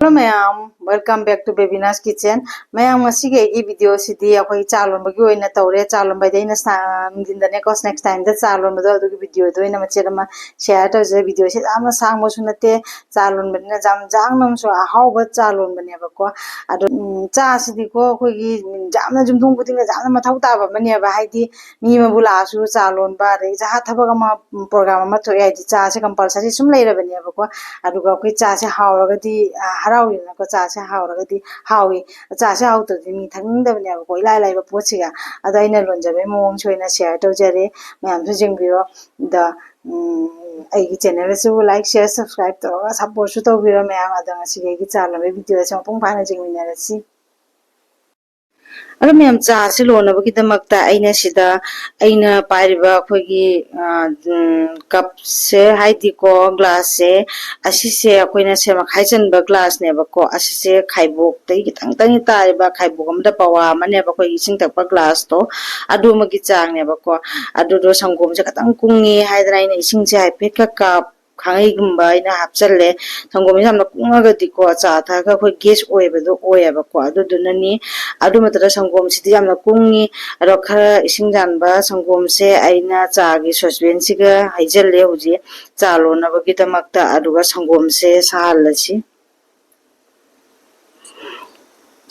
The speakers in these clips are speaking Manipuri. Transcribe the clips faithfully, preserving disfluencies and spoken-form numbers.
Hello ꯃꯌꯥꯝ, welcome back to Bebina's Kitchen. ꯃꯌꯥꯝ, ꯉꯁꯤꯒꯤ ꯑꯩꯒꯤ video ꯁꯤꯗꯤ ꯑꯩꯈꯣꯏ ꯆꯥ ꯂꯣꯟꯕꯒꯤ ꯑꯣꯏꯅ ꯇꯧꯔꯦ꯫ ꯆꯥ ꯂꯣꯟꯕ ꯍꯥꯏꯗꯤ ꯑꯩꯅ ꯁꯥ-, ꯅꯨꯡꯊꯤꯟꯗꯅꯦꯀꯣ, snacks time ꯗ ꯆꯥ ꯂꯣꯟꯕꯗꯣ, ꯑꯗꯨꯒꯤ video ꯗꯣ ꯑꯣꯏꯅ ꯃꯆꯦꯠ ꯑꯃ share ꯇꯧꯖꯩ꯫ Video ꯁꯤ ꯌꯥꯝꯅ ꯁꯥꯡꯕꯁꯨ ꯅꯠꯇꯦ, ꯆꯥ ꯂꯣꯟꯕꯅꯤꯅ ꯌꯥꯝ ꯌꯥꯡꯅ ꯑꯃꯁꯨ ꯑꯍꯥꯎꯕ ꯆꯥ ꯂꯣꯟꯕꯅꯦꯕꯀꯣ꯫ ꯑꯗꯣ, ꯎꯝ, ꯆꯥꯁꯤꯗꯤꯀꯣ ꯑꯩꯈꯣꯏꯒꯤ ꯌꯥꯝꯅ ꯌꯨꯝꯊꯣꯡ ꯈꯨꯗꯤꯡꯗ ꯌꯥꯝꯅ ꯃꯊꯧ ꯇꯥꯕ ꯑꯃꯅꯦꯕ, ꯍꯥꯏꯗꯤ ꯃꯤ ꯑꯃꯕꯨ ꯂꯥꯛꯑꯁꯨ ꯆꯥ ꯂꯣꯟꯕ, ꯑꯗꯩ ꯖꯍꯥ ꯊꯕꯛ ꯑꯃ, ꯎꯝ, program ꯑꯃ ꯊꯣꯛꯑꯦ ꯍꯥꯏꯗꯤ ꯆꯥꯁꯦ compulsory ꯁꯨꯝ ꯂꯩꯔꯕꯅꯦꯕꯀꯣ꯫ ꯑꯗꯨꯒ ꯑꯩꯈꯣꯏ ꯆꯥꯁꯦ ꯍꯥꯎꯔꯒꯗꯤ, ꯑ, ꯍꯔꯥꯎꯋꯤꯗꯅꯀꯣ, ꯆꯥꯁꯦ ꯍꯥꯎꯔꯒꯗꯤ ꯍꯥꯎꯋꯤ꯫ ꯆꯥꯁꯦ ꯍꯥꯎꯇ꯭ꯔꯗꯤ ꯃꯤ ꯊꯛꯅꯤꯡꯗꯕꯅꯦꯕꯀꯣ, ꯏꯂꯥꯏ ꯂꯥꯏꯕ ꯄꯣꯠꯁꯤꯒ꯫ ꯑꯗꯣ ꯑꯩꯅ ꯂꯣꯟꯖꯕꯒꯤ ꯃꯑꯣꯡꯁꯦ ꯑꯣꯏꯅ share ꯇꯧꯖꯔꯦ, ꯃꯌꯥꯝꯁꯨ ꯌꯦꯡꯕꯤꯔꯣ꯫ ꯑꯗ, ꯎꯝ, ꯑꯩꯒꯤ channel ꯁꯤꯕꯨ like, share, subscribe ꯇꯧꯔꯒ support ꯁꯨ ꯇꯧꯕꯤꯔꯣ ꯃꯌꯥꯝ꯫ ꯑꯗꯣ ꯉꯁꯤꯒꯤ ꯑꯩꯒꯤ ꯆꯥ ꯂꯣꯟꯕꯒꯤ video ꯁꯦ ꯃꯄꯨꯡ ꯐꯥꯅ ꯌꯦꯡꯃꯤꯟꯅꯔꯁꯤ꯫ ꯑꯗꯣ ꯃꯌꯥꯝ, ꯆꯥꯁꯦ ꯂꯣꯟꯅꯕꯒꯤꯗꯃꯛꯇ ꯑꯩꯅ ꯁꯤꯗ, ꯑꯩꯅ ꯄꯥꯏꯔꯤꯕ ꯑꯩꯈꯣꯏꯒꯤ, ꯑ, ꯎꯝ, cup ꯁꯦ, ꯍꯥꯏꯗꯤꯀꯣ, glass ꯁꯦ, ꯑꯁꯤꯁꯦ ꯑꯩꯈꯣꯏꯅ ꯁꯦ ꯃꯈꯥꯏ ꯆꯟꯕ glass ꯅꯦꯕꯀꯣ꯫ ꯑꯁꯤꯁꯦ ꯈꯥꯏꯕꯣꯛꯇꯒꯤ ꯈꯤꯇꯪꯇꯪ ꯇꯥꯔꯤꯕ, ꯈꯥꯏꯕꯣꯛ ꯑꯃꯗ ꯄꯋꯥ ꯑꯃꯅꯦꯕ ꯑꯩꯈꯣꯏꯒꯤ ꯏꯁꯤꯡ ꯊꯛꯄ glass ꯇꯣ, ꯑꯗꯨꯃꯒꯤ ꯆꯥꯡꯅꯦꯕꯀꯣ꯫ ꯑꯗꯨꯗꯣ ꯁꯪꯒꯣꯝꯁꯦ ꯈꯤꯇꯪ ꯀꯨꯡꯉꯦ ꯍꯥꯏꯗꯅ ꯑꯩꯅ ꯏꯁꯤꯡꯁꯦ ꯍꯥꯏꯐꯦꯠ ꯈꯔ cup ꯈꯥꯡꯉꯩꯒꯨꯝꯕ ꯑꯩꯅ ꯍꯥꯞꯆꯜꯂꯦ꯫ ꯁꯪꯒꯣꯝꯁꯦ ꯌꯥꯝꯅ ꯀꯨꯡꯉꯒꯗꯤꯀꯣ, ꯆꯥ ꯊꯛꯑꯒ ꯑꯩꯈꯣꯏ gas ꯑꯣꯏꯕꯗꯣ ꯑꯣꯏꯌꯦꯕꯀꯣ꯫ ꯑꯗꯨꯗꯨꯅꯅꯤ꯫ ꯑꯗꯨ ꯅꯠꯇ꯭ꯔꯒ ꯁꯪꯒꯣꯝꯁꯤꯗꯤ ꯌꯥꯝꯅ ꯀꯨꯡꯉꯤ꯫ ꯑꯗꯣ ꯈꯔ ꯏꯁꯤꯡ ꯌꯥꯟꯕ ꯁꯪꯒꯣꯝꯁꯦ ꯑꯩꯅ ꯆꯥꯒꯤ saucepan ꯁꯤꯒ ꯍꯩꯖꯜꯂꯦ ꯍꯧꯖꯤꯛ ꯆꯥ ꯂꯣꯟꯅꯕꯒꯤꯗꯃꯛꯇ꯫ ꯑꯗꯨꯒ ꯁꯪꯒꯣꯝꯁꯦ ꯁꯥꯍꯜꯂꯁꯤ꯫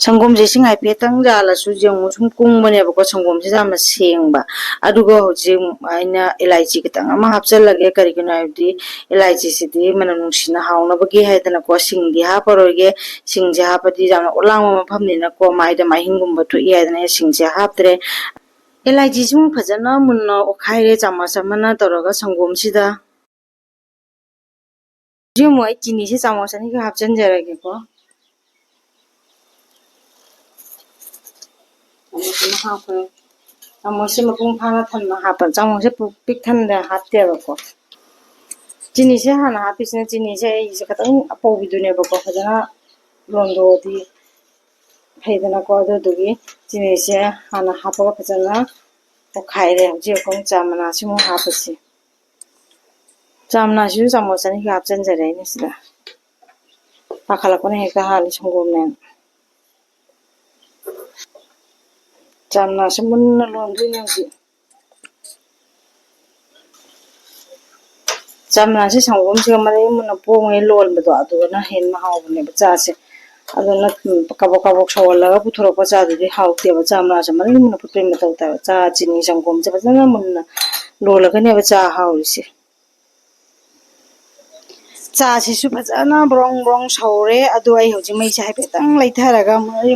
ꯁꯪꯒꯣꯝꯁꯦ ꯏꯁꯤꯡ ꯍꯥꯏꯐꯦꯠꯇꯪ ꯌꯥꯜꯂꯁꯨ ꯌꯦꯡꯉꯨ, ꯁꯨꯝ ꯀꯨꯡꯕꯅꯦꯕꯀꯣ, ꯁꯪꯒꯣꯝꯁꯤꯗ ꯌꯥꯝꯅ ꯁꯦꯡꯕ꯫ ꯑꯗꯨꯒ ꯍꯧꯖꯤꯛ ꯑꯩꯅ ꯏꯂꯥꯏꯆꯤ ꯈꯤꯇꯪ ꯑꯃ ꯍꯥꯞꯆꯜꯂꯒꯦ, ꯀꯔꯤꯒꯤꯅꯣ ꯍꯥꯏꯕꯗꯤ ꯏꯂꯥꯏꯆꯤꯁꯤꯗꯤ ꯃꯅꯝ ꯅꯨꯡꯁꯤꯅ ꯍꯥꯎꯅꯕꯒꯤ ꯍꯥꯏꯗꯅꯀꯣ, ꯁꯤꯡꯗꯤ ꯍꯥꯞꯄꯔꯣꯏꯒꯦ꯫ ꯁꯤꯡꯁꯦ ꯍꯥꯞꯄꯗꯤ ꯌꯥꯝꯅ ꯑꯣꯠꯂꯥꯡꯕ ꯃꯐꯝꯅꯤꯅꯀꯣ, ꯃꯥꯏꯗ ꯃꯥꯏꯍꯤꯡꯒꯨꯝꯕ ꯊꯣꯛꯏ ꯍꯥꯏꯗꯅ ꯑꯩ ꯁꯤꯡꯁꯦ ꯍꯥꯞꯇ꯭ꯔꯦ꯫ ꯏꯂꯥꯏꯆꯤꯁꯤꯃꯨꯛ ꯐꯖꯅ ꯃꯨꯟꯅ ꯑꯣꯠꯈꯥꯏꯔꯦ ꯆꯥꯃꯁ ꯑꯃꯅ ꯇꯧꯔꯒ ꯁꯪꯒꯣꯝꯁꯤꯗ꯫ ꯍꯧꯖꯤꯛ ꯑꯃꯨꯛ ꯑꯩ ꯆꯤꯅꯤꯁꯦ ꯆꯥꯃꯁ ꯑꯅꯤꯈꯛ ꯍꯥꯞꯆꯤꯟꯖꯔꯒꯦꯀꯣ꯫ ꯆꯥꯃꯁ ꯑꯃ ꯍꯥꯞꯈ꯭ꯔꯦ꯫ ꯆꯥꯃꯁꯁꯦ ꯃꯄꯨꯡ ꯐꯥꯅ ꯊꯟꯅ ꯍꯥꯞꯄ, ꯆꯥꯃꯁꯁꯦ ꯄꯨ-, ꯄꯤꯛ ꯊꯟꯅ ꯍꯥꯞꯇꯦꯕꯀꯣ꯫ ꯆꯤꯅꯤꯁꯦ ꯍꯥꯟꯅ ꯍꯥꯞꯄꯤꯁꯤꯅ, ꯆꯤꯅꯤꯁꯦ ꯑꯩꯁꯦ ꯈꯤꯇꯪ ꯑꯄꯧꯕꯤꯗꯨꯅꯦꯕꯀꯣ, ꯐꯖꯅ ꯂꯣꯟꯗꯣꯛꯑꯗꯤ ꯐꯩꯗꯅꯀꯣ꯫ ꯑꯗꯨꯗꯨꯒꯤ ꯆꯤꯅꯤꯁꯦ ꯍꯥꯟꯅ ꯍꯥꯞꯄꯒ ꯐꯖꯅ ꯑꯣꯠꯈꯥꯏꯔꯦ꯫ ꯍꯧꯖꯤꯛ ꯑꯩꯈꯣꯏꯅ ꯆꯥ ꯃꯅꯥꯁꯤꯃꯨꯛ ꯍꯥꯞꯄꯁꯤ꯫ ꯆꯥ ꯃꯅꯥꯁꯤꯁꯨ ꯆꯥꯃꯁ ꯑꯅꯤꯒ ꯍꯥꯞꯆꯤꯟꯖꯔꯦ ꯑꯩꯅ ꯁꯤꯗ꯫ ꯄꯥꯈꯠꯂꯛꯄꯅ ꯍꯦꯛꯇ ꯍꯥꯜꯂꯤ ꯁꯪꯒꯣꯝꯅꯦꯅ꯫ ꯆꯥ ꯃꯅꯥꯁꯦ ꯃꯨꯟꯅ ꯂꯣꯟꯗꯣꯏꯅꯦ ꯍꯧꯖꯤꯛ꯫ ꯆꯥ ꯃꯅꯥꯁꯦ ꯁꯪꯒꯣꯝꯁꯤꯒ ꯃꯔꯩ ꯃꯨꯟꯅ ꯄꯣꯡꯉꯩ ꯂꯣꯟꯕꯗꯣ, ꯑꯗꯨꯒꯅ ꯍꯦꯟꯅ ꯍꯥꯎꯕꯅꯦꯕ ꯆꯥꯁꯦ꯫ ꯑꯗꯨꯅ, ꯎꯝ, ꯀꯕꯛ ꯀꯕꯛ ꯁꯧꯍꯜꯂꯒ ꯄꯨꯊꯣꯔꯛꯄ ꯆꯥꯗꯨꯗꯤ ꯍꯥꯎꯇꯦꯕ꯫ ꯆꯥ ꯃꯅꯥꯁꯦ ꯃꯔꯩ ꯃꯨꯟꯅ ꯐꯨꯠꯄꯩ ꯃꯊꯧ ꯇꯥꯏꯕ꯫ ꯆꯥ, ꯆꯤꯅꯤ, ꯁꯪꯒꯣꯝꯁꯦ ꯐꯖꯅ ꯃꯨꯟꯅ ꯂꯣꯜꯂꯒꯅꯦꯕ ꯆꯥ ꯍꯥꯎꯔꯤꯁꯦ꯫ ꯆꯥꯁꯤꯁꯨ ꯐꯖꯅ ꯕ꯭ꯔꯣꯡ ꯕ꯭ꯔꯣꯡ ꯁꯧꯔꯦ꯫ ꯑꯗꯣ ꯑꯩ ꯍꯧꯖꯤꯛ ꯃꯩꯁꯦ ꯍꯥꯏꯐꯦꯠꯇꯪ ꯂꯩꯊꯔꯒ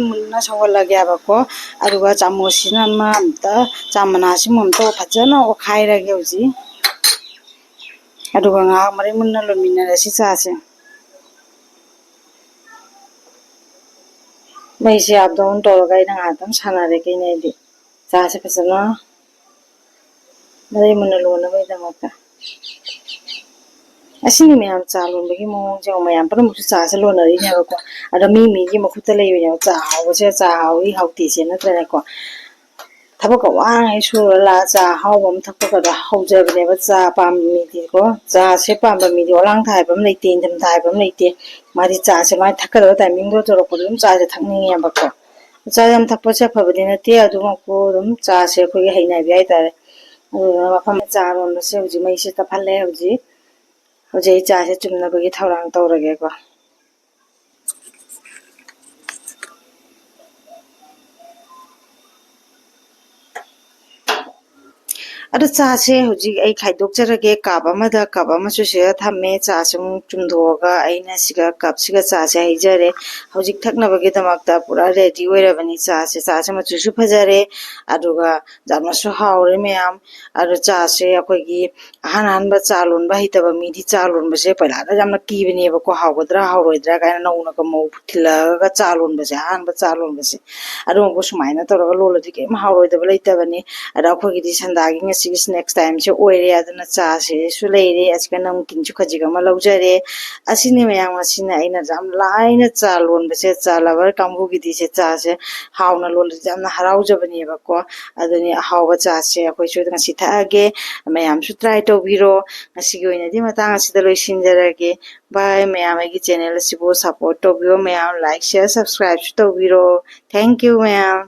ꯃꯨꯟꯅ ꯁꯧꯍꯜꯂꯒꯦꯕꯀꯣ꯫ ꯑꯗꯨꯒ ꯆꯥꯃꯁꯁꯤꯅ ꯑꯃ ꯑꯝꯇ, ꯆꯥ ꯃꯅꯥꯁꯤꯃ ꯑꯝꯇ ꯐꯖꯅ ꯑꯣꯠꯈꯥꯏꯔꯒꯦ ꯍꯧꯖꯤꯛ꯫ ꯑꯗꯨꯒ ꯉꯥꯏꯍꯥꯛ ꯃꯔꯩ ꯃꯨꯟꯅ ꯂꯣꯟꯃꯤꯟꯅꯔꯁꯤ ꯆꯥꯁꯦ꯫ ꯃꯩꯁꯦ up down ꯇꯧꯔꯒ ꯑꯩꯅ ꯉꯥꯏꯍꯥꯛꯇꯪ ꯁꯥꯟꯅꯔꯦ ꯀꯩꯅꯣ ꯑꯩꯗꯤ꯫ ꯆꯥꯁꯦ ꯐꯖꯅ ꯃꯔꯩ ꯃꯨꯟꯅ ꯂꯣꯟꯅꯕꯒꯤꯗꯃꯛꯇ꯫ ꯑꯁꯤꯅꯤ ꯃꯌꯥꯝ ꯆꯥ ꯂꯣꯟꯕꯒꯤ ꯃꯑꯣꯡꯁꯦ꯫ ꯃꯌꯥꯝ ꯄꯨꯝꯅꯃꯛꯁꯨ ꯆꯥꯁꯦ ꯂꯣꯟꯅꯔꯤꯅꯦꯕꯀꯣ꯫ ꯑꯗꯣ ꯃꯤ ꯃꯤꯒꯤ ꯃꯈꯨꯠꯇ ꯂꯩꯕꯅꯦꯕ꯫ ꯆꯥ ꯍꯥꯎꯕꯁꯦ ꯆꯥ ꯍꯥꯎꯏ ꯍꯥꯎꯇꯦꯁꯦ ꯅꯠꯇ꯭ꯔꯅꯦꯀꯣ꯫ ꯊꯕꯛꯀ ꯋꯥꯉꯩ ꯁꯨꯔ ꯂꯥꯛꯑ ꯆꯥ ꯑꯍꯥꯎꯕ ꯑꯃ ꯊꯛꯄꯒꯗꯣ ꯍꯧꯖꯕꯅꯦꯕ ꯆꯥ ꯄꯥꯝꯕ ꯃꯤꯗꯤꯀꯣ꯫ ꯆꯥꯁꯦ ꯄꯥꯝꯕ ꯃꯤꯗꯤ ꯑꯣꯂꯥꯡ ꯊꯥ ꯍꯥꯏꯕ ꯑꯃ ꯂꯩꯇꯦ, ꯏꯪꯊꯝꯊꯥ ꯍꯥꯏꯕ ꯑꯃ ꯂꯩꯇꯦ꯫ ꯃꯥꯗꯤ ꯆꯥꯁꯦ ꯃꯥꯏ ꯊꯛꯀꯗꯕ timingꯗꯣ ꯇꯧꯔꯛꯄꯗ ꯑꯗꯨꯝ ꯆꯥꯁꯦ ꯊꯛꯅꯤꯡꯉꯦꯕꯀꯣ꯫ ꯆꯥ ꯌꯥꯝ ꯊꯛꯄꯁꯦ ꯑꯐꯕꯗꯤ ꯅꯠꯇꯦ, ꯑꯗꯨꯃꯛꯄꯨ ꯑꯗꯨꯝ ꯆꯥꯁꯦ ꯑꯩꯈꯣꯏꯒꯤ ꯍꯩꯅꯕꯤ ꯍꯥꯏꯇꯥꯔꯦ꯫ ꯑꯗꯨꯗꯨꯅ ꯃꯐꯝ ꯆꯥ ꯂꯣꯟꯕꯁꯦ ꯍꯧꯖꯤꯛ ꯃꯩꯁꯦ ꯇꯞꯍꯜꯂꯦ꯫ ꯍꯧꯖꯤꯛ, ꯍꯧꯖꯤꯛ ꯑꯩ ꯆꯥꯁꯦ ꯆꯨꯝꯅꯕꯒꯤ ꯊꯧꯔꯥꯡ ꯇꯧꯔꯒꯦꯀꯣ꯫ ꯑꯗꯣ ꯆꯥꯁꯦ ꯍꯧꯖꯤꯛ ꯑꯩ ꯈꯥꯏꯗꯣꯛꯆꯔꯒꯦ꯫ Cup ꯑꯃꯗ cup ꯑꯃꯁꯨ ꯁꯤꯗ ꯊꯝꯃꯦ꯫ ꯆꯥꯁꯦ ꯑꯃꯨꯛ ꯆꯨꯝꯊꯣꯛꯑꯒ ꯑꯩꯅ ꯁꯤꯒ cupꯁꯤꯒ ꯆꯥꯁꯦ ꯍꯩꯖꯔꯦ꯫ ꯍꯧꯖꯤꯛ ꯊꯛꯅꯕꯒꯤꯗꯃꯛꯇ ꯄꯨꯔꯥ ready ꯑꯣꯏꯔꯕꯅꯤ ꯆꯥꯁꯦ꯫ ꯆꯥꯁꯦ ꯃꯆꯨꯁꯨ ꯐꯖꯔꯦ, ꯑꯗꯨꯒ ꯌꯥꯝꯅꯁꯨ ꯍꯥꯎꯔꯦ ꯃꯌꯥꯝ꯫ ꯑꯗꯣ ꯆꯥꯁꯦ ꯑꯩꯈꯣꯏꯒꯤ ꯑꯍꯥꯟ ꯑꯍꯥꯟꯕ ꯆꯥ ꯂꯣꯟꯕ ꯍꯩꯇꯕ ꯃꯤꯗꯤ ꯆꯥ ꯂꯣꯟꯕꯁꯦ ꯄꯩꯂꯥꯗ ꯌꯥꯝꯅ ꯀꯤꯕꯅꯦꯕꯀꯣ, ꯍꯥꯎꯒꯗ꯭ꯔꯥ ꯍꯥꯎꯔꯣꯏꯗ꯭ꯔꯥ ꯀꯥꯏꯅ꯫ ꯅꯧꯅꯒ ꯃꯧ ꯊꯤꯜꯂꯛꯑꯒ ꯆꯥ ꯂꯣꯟꯕꯁꯦ, ꯑꯍꯥꯟꯕ ꯆꯥ ꯂꯣꯟꯕꯁꯦ꯫ ꯑꯗꯨꯒꯨꯝꯕ ꯁꯨꯃꯥꯏꯅ ꯇꯧꯔꯒ ꯂꯣꯜꯂꯗꯤ ꯀꯩꯝ ꯍꯥꯎꯔꯣꯏꯗꯕ ꯂꯩꯇꯕꯅꯤ꯫ ꯑꯗ ꯑꯩꯈꯣꯏꯒꯤꯗꯤ ꯁꯟꯗꯥꯒꯤ ꯉꯁꯤ ꯇꯦꯁꯇꯤ ꯁ꯭ꯅꯦꯛꯁ ꯇꯥꯏꯝꯁꯦ ꯑꯣꯏꯔꯦ꯫ ꯑꯗꯨꯅ ꯆꯥꯁꯤꯁꯨ ꯂꯩꯔꯦ, ꯑꯁꯤꯒ ꯅꯝꯀꯤꯟꯁꯨ ꯈꯖꯤꯛ ꯑꯃ ꯂꯧꯖꯔꯦ꯫ ꯑꯁꯤꯅꯤ ꯃꯌꯥꯝ, ꯉꯁꯤꯅ ꯑꯩꯅ ꯌꯥꯝ ꯂꯥꯏꯅ ꯆꯥ ꯂꯣꯟꯕꯁꯦ꯫ ꯆꯥ ꯂꯚꯔ ꯀꯥꯡꯕꯨꯒꯤꯗꯤ ꯁꯦ ꯆꯥꯁꯦ ꯍꯥꯎꯅ ꯂꯣꯜꯂꯗꯤ ꯌꯥꯝꯅ ꯍꯔꯥꯎꯖꯕꯅꯦꯕꯀꯣ꯫ ꯑꯗꯨꯅꯤ ꯑꯍꯥꯎꯕ ꯆꯥꯁꯦ ꯑꯩꯈꯣꯏꯁꯨ ꯉꯁꯤ ꯊꯛꯑꯒꯦ꯫ ꯃꯌꯥꯝꯁꯨ ꯇ꯭ꯔꯥꯏ ꯇꯧꯕꯤꯔꯣ꯫ ꯉꯁꯤꯒꯤ ꯑꯣꯏꯅꯗꯤ ꯃꯇꯥꯡ ꯑꯁꯤꯗ ꯂꯣꯏꯁꯤꯟꯖꯔꯒꯦ꯫ ꯕꯥꯏ ꯃꯌꯥꯝ, ꯑꯩꯒꯤ ꯆꯦꯅꯦꯜ ꯑꯁꯤꯕꯨ ꯁꯞꯄꯣꯔꯠ ꯇꯧꯕꯤꯌꯣ ꯃꯌꯥꯝ, ꯂꯥꯏꯛ, ꯁꯤꯌꯔ, ꯁꯕꯁꯀ꯭ꯔꯥꯏꯕꯁꯨ ꯇꯧꯕꯤꯔꯣ꯫ ꯊꯦꯡꯀ꯭ꯌꯨ ꯃꯌꯥꯝ꯫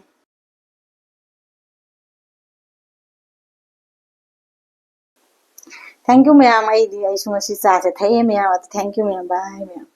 ꯊꯦꯡꯀ꯭ꯌꯨ ꯃꯌꯥꯝ꯫ ꯑꯩꯗꯤ, ꯑꯩꯁꯨ ꯉꯁꯤ ꯆꯥꯁꯦ ꯊꯛꯑꯦ ꯃꯌꯥꯝ꯫ ꯑꯗꯨ ꯊꯦꯡꯀ꯭ꯌꯨ ꯃꯌꯥꯝ꯫ ꯕꯥꯏ ꯃꯌꯥꯝ꯫